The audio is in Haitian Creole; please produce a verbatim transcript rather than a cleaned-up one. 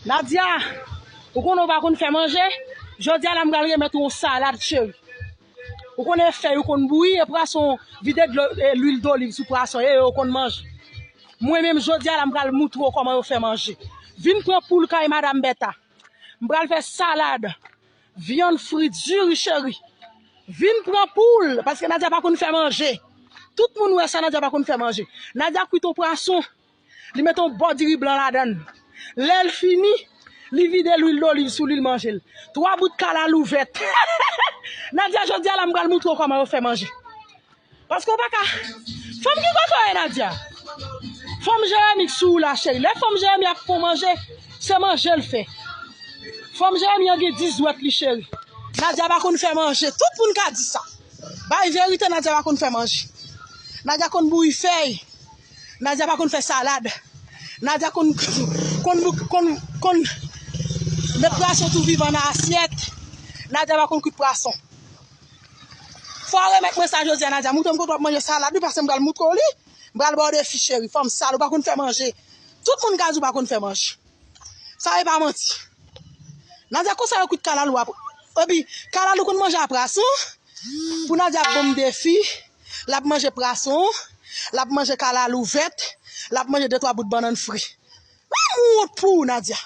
Nadia, ou konnen ou pa konn fè manje? Jodi a la m pral remèt ou yon salad, cheri. Ou konnen fèy ou konn bouyi, e pwason, vide dlo, e lwil doliv sou pwason, e yo konn manje. Mwen menm, jodi a la m pral moutre w kòman yo fè manje. Vin pran poul kay Madam Bèta. M pral fè salad, vyann fri, diri, cheri. Vin pran poul, paske Nadia pa konn fè manje. Tout moun wè sa, Nadia pa konn fè manje. Nadia kwit yon pwason, li met yon bò diri blan ladan l. Lè l fini, li vide lwil doliv sou li, l manje l. Twa bout kalalou vèt. Nadia, jodi a la m pral moutre w kòman yo fè manje. Paske w pa ka. Fanm ki kote w ye, Nadia? Fanm Jeremi k sou ou la, cheri. Lè fanm Jeremi ap fè w manje, se manje l fè. Fanm Jeremi an gen dis dwèt li, cheri. Nadia pa konn fè manje. Tout moun ka di sa. Bay verite, Nadia pa konn fè manje. Nadia konn bouyi fèy. Nadia pa konn fè salad. Nadia konn, konn, konn, konn met pwason tou vivan nan asyèt. Nadia pa konn kwit pwason. Fò w remèt mwen sa jodi a, Nadia. Moutre m kote w ap manje salad, wi, paske m pral moutre w li. M pral ba w defi, cheri. Fanm sal, ou pa konn fè manje. Tout moun ka di w pa konn fè manje. Sa e pa manti. Nadia, konsa yo kwit kalalou a. Epi, kalalou konn manje a pwason. Pou Nadia ap ban m defi, l ap manje pwason, l ap manje kalalou vèt, l ap manje de twa bout bannann fri. Mwen wont pou ou, Nadia.